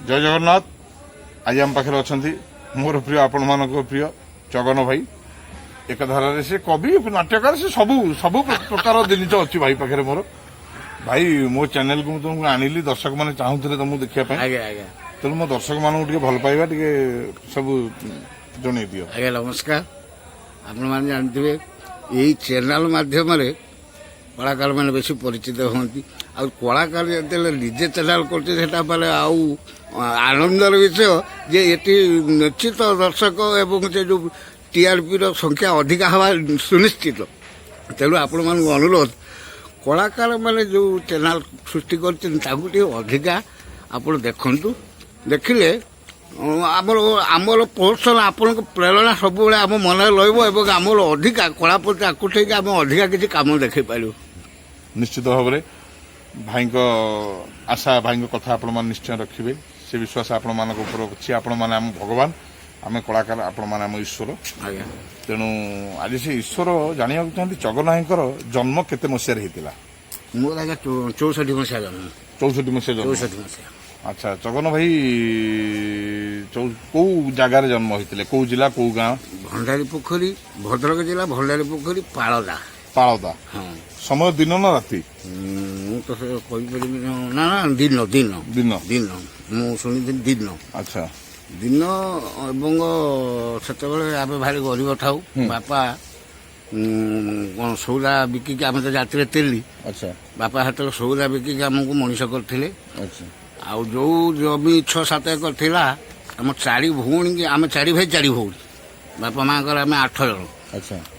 ଜୟ ଜଗନ୍ନାଥ। ଆଜି ଆମ ପାଖରେ ଅଛନ୍ତି ମୋର ପ୍ରିୟ, ଆପଣମାନଙ୍କ ପ୍ରିୟ ଜଗନ ଭାଇ। ଏକଧାରାରେ ସେ କବି, ନାଟ୍ୟକାର, ସେ ସବୁ ସବୁ ପ୍ରକାର ଜିନିଷ ଅଛି ଭାଇ ପାଖରେ। ମୋର ଭାଇ, ମୋ ଚ୍ୟାନେଲକୁ ମୁଁ ତୁମକୁ ଆଣିଲି, ଦର୍ଶକମାନେ ଚାହୁଁଥିଲେ ତମକୁ ଦେଖିବା ପାଇଁ। ଆଜ୍ଞା ଆଜ୍ଞା ତେଣୁ ମୋ ଦର୍ଶକମାନଙ୍କୁ ଟିକେ ଭଲ ପାଇବା ଟିକେ ସବୁ ଜଣେଇ ଦିଅ। ଆଜ୍ଞା, ନମସ୍କାର। ଆପଣମାନେ ଜାଣିଥିବେ, ଏଇ ଚ୍ୟାନେଲ ମାଧ୍ୟମରେ କଳାକାରମାନେ ବେଶୀ ପରିଚିତ ହୁଅନ୍ତି। ଆଉ କଳାକାର ଯେତେବେଳେ ନିଜେ ଚ୍ୟାନେଲ କରୁଛି, ସେଟା ମାନେ ଆଉ ଆନନ୍ଦର ବିଷୟ ଯେ ଏଠି ନିଶ୍ଚିତ ଦର୍ଶକ ଏବଂ ସେ ଯେଉଁ ଟିଆରପିର ସଂଖ୍ୟା ଅଧିକା ହେବା ସୁନିଶ୍ଚିତ। ତେଣୁ ଆପଣମାନଙ୍କୁ ଅନୁରୋଧ, କଳାକାରମାନେ ଯେଉଁ ଚ୍ୟାନେଲ ସୃଷ୍ଟି କରିଛନ୍ତି, ତାକୁ ଟିକେ ଅଧିକା ଆପଣ ଦେଖନ୍ତୁ। ଦେଖିଲେ ଆମର ପ୍ରୋତ୍ସାହନ, ଆପଣଙ୍କ ପ୍ରେରଣା ସବୁବେଳେ ଆମ ମନରେ ରହିବ ଏବଂ ଆମର ଅଧିକା କଳା ପ୍ରତି ଆକୃଷ୍ଟ ହେଇକି ଆମେ ଅଧିକା କିଛି କାମ ଦେଖେଇ ପାରିବୁ। ନିଶ୍ଚିତ ଭାବରେ ଭାଇଙ୍କ ଆଶା, ଭାଇଙ୍କ କଥା ଆପଣମାନେ ନିଶ୍ଚୟ ରଖିବେ, ସେ ବିଶ୍ୱାସ ଆପଣମାନଙ୍କ ଉପରେ ଅଛି। ଆପଣମାନେ ଆମ ଭଗବାନ, ଆମେ କଳାକାର, ଆପଣମାନେ ଆମ ଈଶ୍ୱର। ତେଣୁ ଆଜି ସେ ଈଶ୍ୱର ଜାଣିବାକୁ ଚାହାନ୍ତି, ଜଗନ ଭାଇଙ୍କର ଜନ୍ମ କେତେ ମସିହାରେ ହେଇଥିଲା? ମୋର ଆଜ୍ଞା 64 ମସିହା ଜନ୍ମ। 64 ମସିହା ଜନ୍ମ? 64 ମସିହା। ଆଚ୍ଛା, ଜଗନ ଭାଇ କୋଉ ଜାଗାରେ ଜନ୍ମ ହେଇଥିଲେ? କୋଉ ଜିଲ୍ଲା, କୋଉ ଗାଁ? ଭଣ୍ଡାରୀ ପୋଖରୀ, ଭଦ୍ରକ ଜିଲ୍ଲା, ଭଣ୍ଡାରୀ ପୋଖରୀ, ପାଳଦା। ପାଳଦା। ହଁ। ସମୟ ଦିନ ନା ରାତି? ମୁଁ ତ ସେ କହିପାରିବିନି। ନା ନା, ଦିନ, ଦିନ। ଦିନ। ଦିନ, ମୁଁ ଶୁଣିଥିଲି ଦିନ। ଦିନ। ଏବଂ ସେତେବେଳେ ଆମେ ଭାରି ଗରିବ ଥାଉ। ବାପା କଣ ସଉଦା ବିକିକି, ଆମେ ତ ଜାତିରେ ତେଲି, ବାପା ସେତେବେଳେ ସଉଦା ବିକିକି ଆମକୁ ମଣିଷ କରିଥିଲେ। ଆଉ ଯୋଉ ଜମି 6-7 ଏକର ଥିଲା, ଆମ ଚାରି ଭଉଣୀ, ଆମେ ଚାରି ଭାଇ ଚାରି ଭଉଣୀ, ବାପା ମାଙ୍କର ଆମେ 8 ଜଣ।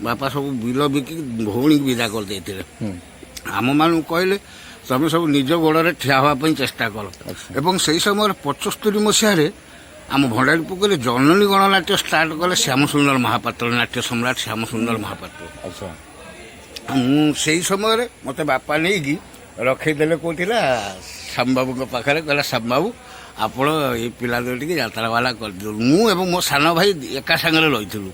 ବାପା ସବୁ ବିଲ ବିକିକି ଭଉଣୀକି ବିଦା କରିଦେଇଥିଲେ। ଆମମାନଙ୍କୁ କହିଲେ, ତମେ ସବୁ ନିଜ ଗୋଡ଼ରେ ଠିଆ ହେବା ପାଇଁ ଚେଷ୍ଟା କର। ଏବଂ ସେଇ ସମୟରେ 75 ମସିହାରେ ଆମ ଭଣ୍ଡାରୀ ପୋଖରୀ ଜନନୀ ଗଣନାଟ୍ୟ ଷ୍ଟାର୍ଟ କଲେ ଶ୍ୟାମସୁନ୍ଦର ମହାପାତ୍ର, ନାଟ୍ୟ ସମ୍ରାଟ ଶ୍ୟାମସୁନ୍ଦର ମହାପାତ୍ର। ମୁଁ ସେଇ ସମୟରେ ମୋତେ ବାପା ନେଇକି ରଖେଇଦେଲେ କୋଉଠି ନା ଶ୍ୟାମବାବୁଙ୍କ ପାଖରେ। କହିଲା, ଶ୍ୟାମବାବୁ, ଆପଣ ଏଇ ପିଲା ଦୁଇଟିକି ଯାତ୍ରାବାଲା କରିଦିଅନ୍ତୁ। ମୁଁ ଏବଂ ମୋ ସାନ ଭାଇ ଏକା ସାଙ୍ଗରେ ରହିଥିଲୁ।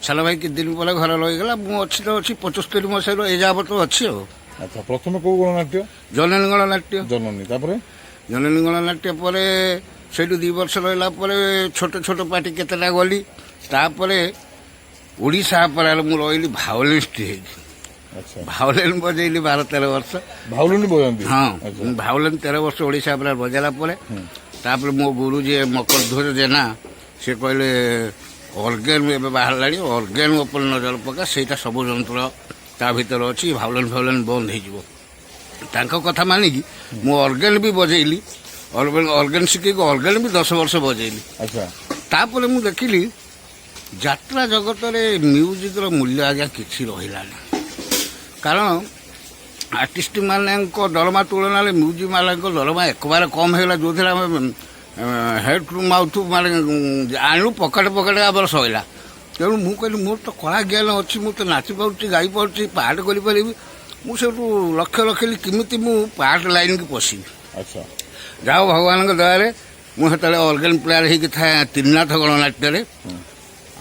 ସାନ ଭାଇ କିଛି ଦିନ ପରେ ଘରେ ରହିଗଲା, ମୁଁ ଅଛି ତ ଅଛି, 75 ମସିହାରୁ ଏ ଯାବତ ଅଛି ଆଉ। ଆଚ୍ଛା, ପ୍ରଥମେ କୋଉ ଗଣନାଟ୍ୟ? ଜନନୀ ଗଣନାଟ୍ୟ। ଜନନୀ, ତାପରେ? ଜନନୀ ଗଣନାଟ୍ୟ ପରେ ସେଇଠୁ 2 ବର୍ଷ ରହିଲା ପରେ ଛୋଟ ଛୋଟ ପାର୍ଟି କେତେଟା ଗଲି। ତାପରେ ଓଡ଼ିଶା ଅପେରାରେ ମୁଁ ରହିଲି ଭାଓଲିନିଷ୍ଟ ହେଇକି। ଭାଓଲିନ ବଜେଇଲି 12-13 ବର୍ଷ। ଭାଉଲିନି ବଜାନ୍ତି? ହଁ। ମୁଁ ଭାଓଲିନ 13 ବର୍ଷ ଓଡ଼ିଶା ଅପେରା ବଜାଇଲା ପରେ ତାପରେ ମୋ ଗୁରୁ ଯିଏ ମକରଧ୍ୱଜ ଜେନା, ସେ କହିଲେ, ଅର୍ଗେନ ଏବେ ବାହାରିଲାଣି, ଅର୍ଗେନ ଉପରେ ନଜର ପକା, ସେଇଟା ସବୁ ଯନ୍ତ୍ର ତା ଭିତରେ ଅଛି, ଭାଓଲିନ ଫାଉଲିନ ବନ୍ଦ ହେଇଯିବ। ତାଙ୍କ କଥା ମାନିକି ମୁଁ ଅର୍ଗେନ ବି ବଜେଇଲି। ଅର୍ଗେନ ଶିଖିକି ଅର୍ଗେନ ବି 10 ବର୍ଷ ବଜେଇଲି। ତାପରେ ମୁଁ ଦେଖିଲି, ଯାତ୍ରା ଜଗତରେ ମ୍ୟୁଜିକ୍ର ମୂଲ୍ୟ ଆଜ୍ଞା କିଛି ରହିଲାନି। କାରଣ ଆର୍ଟିଷ୍ଟ ମାନଙ୍କ ଦରମା ତୁଳନାରେ ମ୍ୟୁଜିକ୍ ମାନଙ୍କ ଦରମା ଏକବାର କମ୍ ହେଇଗଲା, ଯେଉଁଥିରେ ଆମେ ହେଡ୍ ଟୁ ମାଉଥ୍ ମାନେ ଆଣିଲୁ, ପକେଟ ପକେଟ ଆମର ସରିଲା। ତେଣୁ ମୁଁ କହିଲି, ମୋର ତ କଳା ଜ୍ଞାନ ଅଛି, ମୁଁ ତ ନାଚି ପାରୁଛି, ଗାଇ ପାରୁଛି, ପାଠ କରିପାରିବି। ମୁଁ ସେଇଠୁ ଲକ୍ଷ୍ୟ ରଖିଲି କେମିତି ମୁଁ ପାର୍ଟ ଲାଇନ୍କି ପଶିବି। ଯାହା ହଉ, ଭଗବାନଙ୍କ ଦୟାରେ ମୁଁ ସେତେବେଳେ ଅର୍ଗାନ ପ୍ଲେୟାର ହେଇକି ଥାଏ ତ୍ରିନାଥ ଗଣନାଟ୍ୟରେ।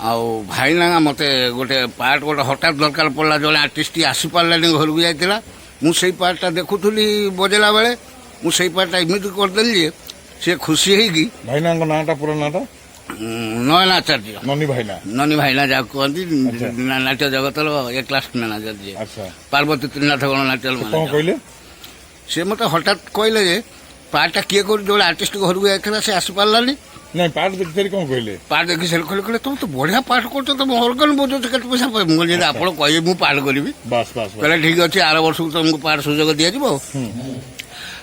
ଆଉ ଭାଇନା ମୋତେ ଗୋଟେ ପାର୍ଟ ଗୋଟେ ହଠାତ୍ ଦରକାର ପଡ଼ିଲା। ଜଣେ ଆର୍ଟିଷ୍ଟ ଆସିପାରିଲାନି, ଘରକୁ ଯାଇଥିଲା। ମୁଁ ସେଇ ପାର୍ଟଟା ଦେଖୁଥିଲି ବଜେଇଲା ବେଳେ, ମୁଁ ସେଇ ପାର୍ଟଟା ଏମିତି କରିଦେଲି ଯେ ସେ ଖୁସି ହେଇକି ଭାଇନାଙ୍କ ନାଁଟା, ପୁରା ନାଁଟା? ନୟନ ଆଚାର୍ଯ୍ୟ। ନନି ଭାଇନା। ନନୀ ଭାଇନା ଯାହାକୁ କୁହନ୍ତି, ନାଟ୍ୟ ଜଗତର ଏ କ୍ଲାସ୍ ମ୍ୟାନେଜର ଯିଏ, ପାର୍ବତୀ ତ୍ରିନାଥ ଗଣନାଟ୍ୟର କଣ ମ୍ୟାନେଜର। କହିଲେ? ସେ ମୋତେ ହଠାତ୍ କହିଲେ ଯେ ପାର୍ଟଟା କିଏ କରୁଛି? ଜଣେ ଆର୍ଟିଷ୍ଟ ଘରକୁ ଯାଇଥିଲା, ସେ ଆସିପାରିଲାନି। ନାଇଁ, ପାର୍ଟ ଦେଖି ସାରି କଣ କହିଲେ? ପାର୍ଟ ଦେଖି ସାରି କହିଲେ, ତମେ ତ ବଢିଆ ପାର୍ଟ କରୁଛ, ତମେ ଅର୍ଗାନ ବଜାଉଛ, କେତେ ପଇସା ପାଇବ? ମୁଁ କହିଲି, ଯଦି ଆପଣ କହିବେ ମୁଁ ପାର୍ଟ କରିବି। ବାସ୍ ବାସ୍ ବାସ୍। କହିଲେ, ଠିକ ଅଛି, ଆର ବର୍ଷକୁ ତମକୁ ପାର୍ଟ ସୁଯୋଗ ଦିଆଯିବ।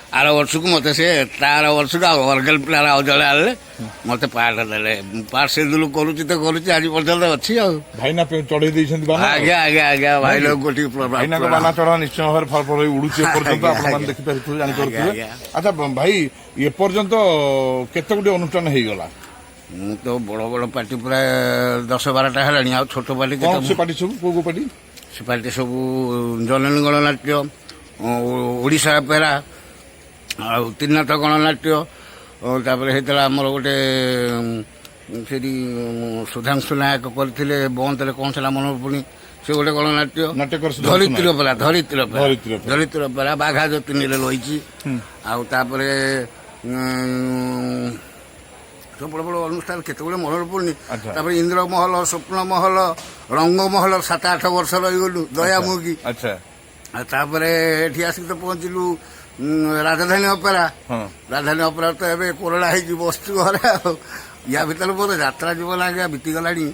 ଆର ବର୍ଷକୁ ମତେ ସେ, ତା ଆର ବର୍ଷକୁ ଆଉ ଅର୍ଗାନ ପ୍ଲେୟାର ଆଉ ଜଣେ ଆଣିଲେ, ମତେ ପାର୍ଟ ଦେଲେ। ମୁଁ ପାର୍ଟ ସେଦିନୁ କରୁଛି ତ କରୁଛି, ଆଜି ପର୍ଯ୍ୟନ୍ତ ଅଛି ଆଉ। ଭାଇନା ଚଢେଇ ଦେଇଛନ୍ତି ବାନା ଆଉ। ଆଜ୍ଞା ଆଜ୍ଞା ଆଜ୍ଞା, ଭାଇନା ଗୋଟିଏ ଭାଇନାଙ୍କ ବାନା ଚଢା ନିଶ୍ଚୟ ଭାବରେ ଫଳ ଫଳ ହୋଇ ଉଡୁଛି ଏପର୍ଯ୍ୟନ୍ତ। ଆପଣମାନେ ଦେଖିପାରୁଥିବେ, ଜାଣିପାରୁଥିବେ। ଆଚ୍ଛା ଭାଇ, ଏପର୍ଯ୍ୟନ୍ତ କେତେ ଗୋଟିଏ ଅନୁଷ୍ଠାନ ହେଇଗଲା? ମୁଁ ତ ବଡ ବଡ ପାର୍ଟି ପ୍ରାୟ 10-12ଟା ହେଲାଣି, ଆଉ ଛୋଟ ପାର୍ଟି କଣ କେତେ। ସେ ପାର୍ଟି ସବୁ, କୋଉ କୋଉ ପାର୍ଟି? ସେ ପାର୍ଟି ସବୁ ଜନନୀ ଗଣନାଟ୍ୟ, ଓଡ଼ିଶା ଅପେରା, ଆଉ ତ୍ରିନାଥ ଗଣନାଟ୍ୟ। ତାପରେ ହେଇଥିଲା ଆମର ଗୋଟେ ସେଠି ସୁଧାଂଶୁ ନାୟକ କରିଥିଲେ ବନ୍ତରେ, କଣ ଥିଲା ମନେ ପଡୁନି, ସେ ଗୋଟେ ଗଣନାଟ୍ୟ। ନାଟ୍ୟକାର ସୁଧାଂଶୁ ଧରିତ୍ରୀ ନାୟକ। ଅପେରା, ଧରିତ୍ରୀ ଅପେରା। ଧରିତ୍ରୀ ଅପେରା। ଧରିତ୍ରୀ ଅପେରା, ବାଘା ଯତୀନରେ ରହିଛି। ଆଉ ତାପରେ ସବୁ ବଡ଼ ବଡ଼ ଅନୁଷ୍ଠାନ କେତେ ଗୁଡ଼େ ମନରେ ପଡ଼ୁନି। ଆଚ୍ଛା। ତାପରେ ଇନ୍ଦ୍ରମହଲ, ସ୍ୱପ୍ନମହଲ, ରଙ୍ଗମହଲ 7-8 ବର୍ଷ ରହିଗଲୁ ଦୟାମୁଖୀ। ଆଉ ତାପରେ ଏଠି ଆସିକି ତ ପହଞ୍ଚିଲୁ ରାଜଧାନୀ ଅପେରା। ରାଜଧାନୀ ଅପେରା ତ ଏବେ କୋରଡ଼ା ହେଇକି ବସିଛୁ ଘରେ। ଆଉ ୟା ଭିତରେ ମୋର ଯାତ୍ରା ଜୀବନ ଆଜ୍ଞା ବିତିଗଲାଣି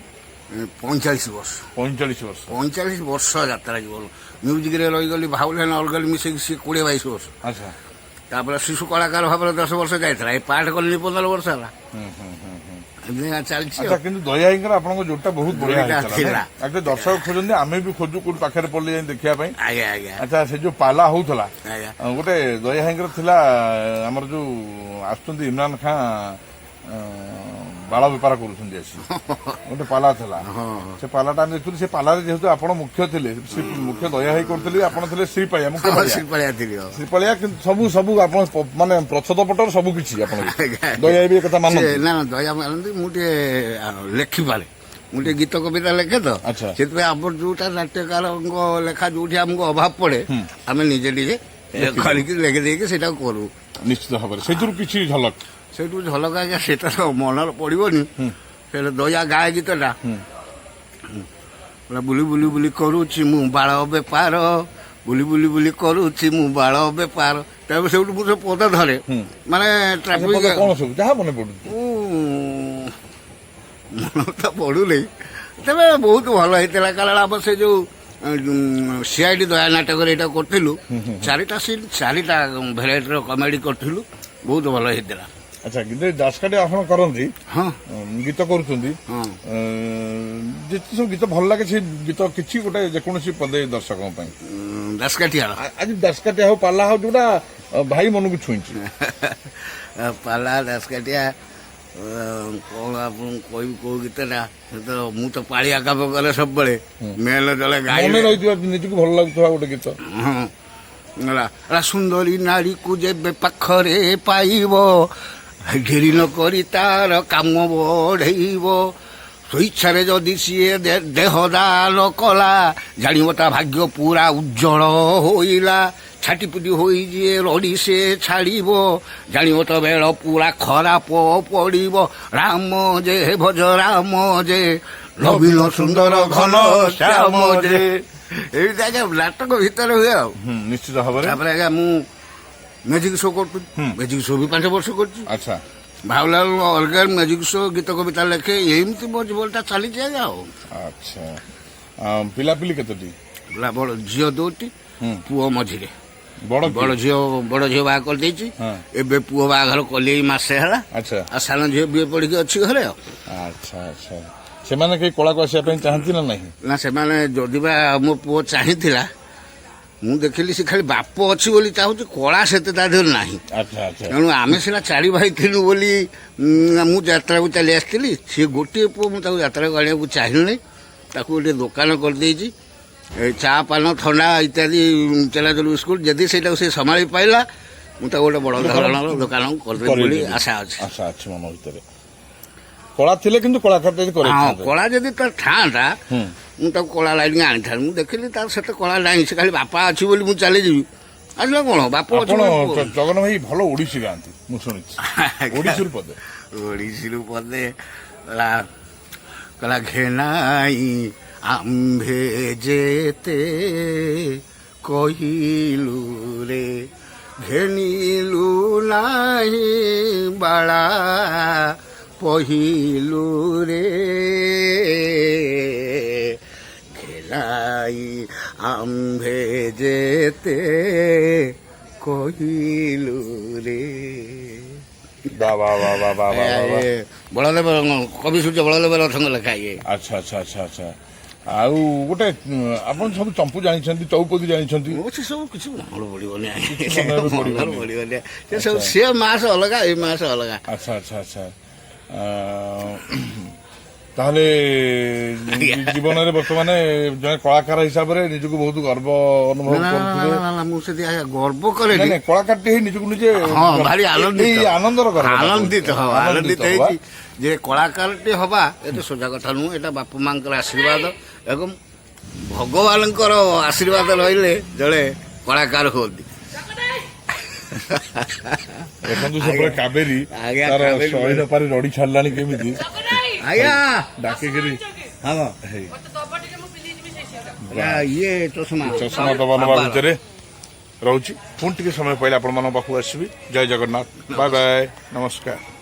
45 ବର୍ଷ। 45 ବର୍ଷ। 45 ବର୍ଷ ଯାତ୍ରା ଜୀବନ। ମ୍ୟୁଜିକରେ ରହିଗଲି, ଭାଉଲ ଅଲଗା ମିଶେଇକି ସିଏ 20-22 ବର୍ଷ। ତାପରେ ଶିଶୁ କଳାକାର ଭାବରେ 10 ବର୍ଷ ଯାଇଥିଲା। ଏ ପାଠ କଲିନି 15 ବର୍ଷ ହେଲା। ହୁଁ ହୁଁ ହୁଁ ହୁଁ ଏମିତି ଚାଲିଛି ଆଉ। ଆଚ୍ଛା, କିନ୍ତୁ ଦୟାଙ୍କର ଆପଣଙ୍କ ଯୋଉଟା ବହୁତ ବଢିଆ ଯୋଡ଼ିଟା ହେଇଥିଲା। ଥିଲା। ଆକ୍ଚୁଆଲି ଦର୍ଶକ ଖୋଜନ୍ତି, ଆମେ ବି ଖୋଜୁ କୋଉଠି ପାଖରେ ପଡିଲେ ଯାଇ ଦେଖିବା ପାଇଁ। ଆଜ୍ଞା ଆଜ୍ଞା ଆଚ୍ଛା, ସେ ଯୋଉ ପାଲା ହଉଥିଲା, ଗୋଟେ ଦୟାଙ୍କର ଥିଲା, ଆମର ଯୋଉ ଆସୁଛନ୍ତି ଇମରାନ ଖାଁ, ବାଳ ବେପାର କରୁଛନ୍ତି ଆସି, ଗୋଟେ ପାଲା ଥିଲା। ସେ ପାଲାଟା ଆମେ ଦେଖୁଥିଲୁ। ସେ ପାଲାରେ ଯେହେତୁ ଆପଣ ମୁଖ୍ୟ ଥିଲେ, ଶ୍ରୀ ମୁଖ୍ୟ ଦୟା ହେଇ କରୁଥିଲେ, ଆପଣ ଥିଲେ ଶ୍ରୀପାଳିଆ ମୁଖ୍ୟ ପାଳିଆ। ଶ୍ରୀପାଳିଆ ଥିଲି, ହଁ। ଶ୍ରୀପାଳିଆ, କିନ୍ତୁ ସବୁ ସବୁ ଆପଣ ମାନେ ପ୍ରଚ୍ଛଦ ପଟର ସବୁ କିଛି ଆପଣ ଦୟା ବି ଏ କଥା ମାନନ୍ତି। ନା ନା, ଦୟା ମାନନ୍ତି। ମୁଁ ଟିକେ ଲେଖିପାରେ, ମୁଁ ଟିକେ ଗୀତ କବିତା ଲେଖେ ତ। ସେଥିପାଇଁ ଆମର ଯୋଉଟା ନାଟ୍ୟକାରଙ୍କ ଲେଖା ଯୋଉଠି ଆମକୁ ଅଭାବ ପଡେ, ଆମେ ନିଜେ ନିଜେ କରିକି ଲେଖି ଦେଇକି ସେଇଟାକୁ କରୁ। ନିଶ୍ଚିତ ଭାବରେ ସେଇଥିରୁ କିଛି ଝଲକ। ସେଇଠୁ ଝଲକ ଆଜ୍ଞା, ସେଇଟା ତ ମନରେ ପଡିବନି। ସେଇଟା ଦୟା ଗାଏ ଗୀତଟା ପୁରା, ବୁଲି ବୁଲି ବୁଲି କରୁଛି ମୁଁ ବାଳ ବେପାର, ବୁଲି ବୁଲି ବୁଲି କରୁଛି ମୁଁ ବାଳ ବେପାର। ତାପରେ ସେଇଠୁ ମୁଁ ସେ ପଦ ଧରେ, ମାନେ ସେ ଟ୍ରାଫିକ ପଦ କଣ ସବୁ ଯାହା ମନେ ପଡୁଛି? ମୁଁ ମନ ତ ପଡୁନି, ତେବେ ବହୁତ ଭଲ ହେଇଥିଲା। କାରଣ ଆମର ସେ ଯୋଉ ସିଆଇଡି ଦୟା ନାଟକରେ ଏଇଟା କରିଥିଲୁ, ଚାରିଟା ସିନ୍, ଚାରିଟା ଭେରାଇଟିର କମେଡି କରିଥିଲୁ, ବହୁତ ଭଲ ହେଇଥିଲା। ଆଚ୍ଛା, କିନ୍ତୁ ଦାସକାଠି ଆପଣ କରନ୍ତି, ହଁ। ଗୀତ କରୁଛନ୍ତି। ହଁ। ଯେତେ ସବୁ ଗୀତ ଭଲ ଲାଗେ, ସେ ଗୀତ କିଛି ଗୋଟେ ଯେକୌଣସି ପଦେ ଦର୍ଶକଙ୍କ ପାଇଁ। ଦାସକାଠିଆର? ଆଜି ଦାସକାଠିଆ ହଉ, ପାଲା ହଉ, ଯୋଉଟା ଭାଇ ମନକୁ ଛୁଇଁଛି। ପାଲା, ଦାସକାଠିଆ, କଣ ଆପଣଙ୍କୁ କହିବି କୋଉ ଗୀତଟା? ସେ ତ ମୁଁ ତ ପାଳିଆ କାମ କରେ ସବୁବେଳେ, ମେଲ ଜଳେ ମନେ ଗାଇଲେ ରହିଥିବା, ନିଜକୁ ଭଲ ଲାଗୁଥିବା ଗୋଟେ ଗୀତ। ହଁ, ହେଲା ହେଲା, ସୁନ୍ଦରୀ ନାରୀକୁ ଯେବେ ପାଖରେ ପାଇବ, ଡେରି ନ କରି ତାର କାମ ବଢେଇବ। ସ୍ୱଇଚ୍ଛାରେ ଯଦି ସିଏ ଦେହ ଦାନ କଲା, ଜାଣିବ ତା ଭାଗ୍ୟ ପୁରା ଉଜ୍ଜଳ ହୋଇଲା। ଛାଟିପୁଟି ହୋଇ ଯିଏ ରଡ଼ି ସେ ଛାଡ଼ିବ, ଜାଣିବ ତ ବେଳ ପୁରା ଖରାପ ପଡ଼ିବ। ରାମ ଯେ ଭଜ ରାମ ଯେ, ନବୀନ ସୁନ୍ଦର ଘନ ଶ୍ୟାମ ଯେ। ଏମିତି ଆଜ୍ଞା ନାଟକ ଭିତରେ ହୁଏ ଆଉ। ନିଶ୍ଚିତ ଭାବରେ। ତାପରେ ଆଜ୍ଞା ମୁଁ ମ୍ୟାଜିକ ଶୋ କରୁଛି। ମ୍ୟାଜିକ ଶୋ ବି 5 ବର୍ଷ କରୁଛି। ଭାଉଲାଲ ଅର୍ଗାନ, ମ୍ୟାଜିକ ଶୋ, ଗୀତ କବିତା ଲେଖେ। ଏମିତି ମୋ ଜୀବନଟା ଚାଲିଛି ଆଜ୍ଞା ଆଉ। ଆଚ୍ଛା, ପିଲାପିଲି କେତୋଟି? ହେଲା, ବଡ଼ ଝିଅ ଦୁଇଟି, ପୁଅ ମଝିରେ। ବଡ କିଏ? ବଡ଼ ଝିଅ ବାହା କରିଦେଇଛି। ଏବେ ପୁଅ ବାହାଘର କଲି, ଏଇ ମାସେ ହେଲା। ଆଉ ସାନ ଝିଅ ବିଏ ପଢିକି ଅଛି ଘରେ ଆଉ। ଆଚ୍ଛା ଆଚ୍ଛା ସେମାନେ କେହି କଳାକୁ ଆସିବା ପାଇଁ ଚାହାନ୍ତି ନା ନାହିଁ? ନା, ସେମାନେ ଯଦି ବା ମୋ ପୁଅ ଚାହିଁଥିଲା, ମୁଁ ଦେଖିଲି ସେ ଖାଲି ବାପ ଅଛି ବୋଲି ଚାହୁଁଛି, କଳା ସେତେ ତା ଦେହରେ ନାହିଁ। ଆଚ୍ଛା ଆଚ୍ଛା ତେଣୁ ଆମେ ସିନା ଚାରି ଭାଇ ଥିଲୁ ବୋଲି ମୁଁ ଯାତ୍ରାକୁ ଚାଲି ଆସିଥିଲି। ସିଏ ଗୋଟିଏ ପୁଅ, ମୁଁ ତାକୁ ଯାତ୍ରାକୁ ଆଣିବାକୁ ଚାହିଁଲି। ତାକୁ ଗୋଟେ ଦୋକାନ କରିଦେଇଛି, ଏ ଚା, ପାନ, ଥଣ୍ଡା ଇତ୍ୟାଦି, ଚେନାଚୁର, ବିସ୍କୁଟ। ଯଦି ସେଇଟାକୁ ସେ ସମ୍ଭାଳି ପାଇଲା, ମୁଁ ତାକୁ ଗୋଟେ ବଡ଼ ଧରଣର ଦୋକାନ କରିଦେବି ବୋଲି କରେଇଦେବି। ଆଶା ଅଛି। ଆଶା ଅଛି ମନ ଭିତରେ। କଳା ଥିଲେ କିନ୍ତୁ କଳାକାର ଯଦି କରେଇଥାନ୍ତେ। କଳା ଯଦି ତାର ଥାଆନ୍ତା, ମୁଁ ତାକୁ କଳା ଲାଇନ୍ ଆଣିଥାନ୍ତି। ମୁଁ ଦେଖିଲି ତାର ସେତେ କଳା ନାହିଁ। ସେ ଖାଲି ବାପା ଅଛି ବୋଲି ମୁଁ ଚାଲିଯିବି, ଆସିଲା କଣ ବାପ ଅଛି ଆପଣ ବୋଲି ପୁଅ। ଜଗନ ଭାଇ ଭଲ ଓଡିଶୀ ଗାଆନ୍ତି ମୁଁ ଶୁଣିଛି। ଓଡିଶୀରୁ ପଦେ। ଓଡ଼ିଶୀରୁ ପଦେ। କହିଲା କହିଲା, ଘେନାଇ ଆମ୍ଭେ ଯେତେ କହିଲୁ ରେ, ଘେନିଲୁ ନାହିଁ ବାଳା ପହିଲୁ ରେ। ଘେନାଇ ଆମ୍ଭେ ଯେତେ କହିଲୁ ରେ। ବା ବା ବା ବା ବା ବା ବା ବା। ବଳଦେବ, କବି ସୂର୍ଯ୍ୟ ବଳଦେବ ରଥଙ୍କ ଲେଖା ଇଏ। ଆଚ୍ଛା ଆଚ୍ଛା ଆଚ୍ଛା ଆଚ୍ଛା ଆଉ ଗୋଟେ ଆପଣ ସବୁ ଚମ୍ପୁ ଜାଣିଛନ୍ତି, ଚଉପଦୀ ଜାଣିଛନ୍ତି? ମୁଁ ସେ ସବୁ କିଛି ମନେ ପଡିବନି। କିଛି ମନେ ଏବେ ପଡିବନି। ମନେ ପଡିବନି। ସେ ସବୁ ସେ ମାସ ଅଲଗା, ଏ ମାସ ଅଲଗା। ଆଚ୍ଛା ଆଚ୍ଛା ଆଚ୍ଛା ତାହେଲେ ଜୀବନରେ ବର୍ତ୍ତମାନ ଜଣେ କଳାକାର ହିସାବରେ ନିଜକୁ ବହୁତ ଗର୍ବ ଅନୁଭବ ନା, ନା, କରୁଥିବେ? ନା, ନା, ମୁଁ ସେଠି ଆଜ୍ଞା ଗର୍ବ ନାଇଁ, କରେନି। ନାଇଁ, କଳାକାରଟି ହେଇ ନିଜକୁ ନିଜେ ହଁ, ଭାରି ଆନନ୍ଦିତ। ଏଇ ଆନନ୍ଦର କଥା। ଆନନ୍ଦିତ, ହଁ, ଆନନ୍ଦିତ ହବା। ହେଇଛି ଯେ କଳାକାରଟି ହବା ଏତେ ସୋଜା କଥା ନୁହଁ। ଏଟା ବାପା ମାଙ୍କର ଆଶୀର୍ବାଦ ଏବଂ ଭଗବାନଙ୍କର ଆଶୀର୍ବାଦ ରହିଲେ ଜଣେ କଳାକାର ହୁଅନ୍ତି। ଦେଖନ୍ତୁ, ସେପଟେ କାବେରୀ ଆଜ୍ଞା, ତାର କାବେରୀ। ଶହୀଦ ପାରି ରଡି ଛାଡ଼ିଲାଣି କେମିତି। ଆଜ୍ଞା। ଡାକିକିରି। ହଁ। ହେଇ। ମତେ ଦବ ଟିକେ, ମୁଁ ପିନ୍ଧି ଯିବି ସେଇ ସେଇଟା। ଆଜ୍ଞା, ଇଏ ଚଷମା। ଚଷମା ଦବା ନବା ଭିତରେ ରହୁଛି। ପୁଣି ଟିକେ ସମୟ ପାଇଲେ ଆପଣମାନଙ୍କ ପାଖକୁ ଆସିବି। ଜୟ ଜଗନ୍ନାଥ, ବାଏ ବାଏ, ନମସ୍କାର।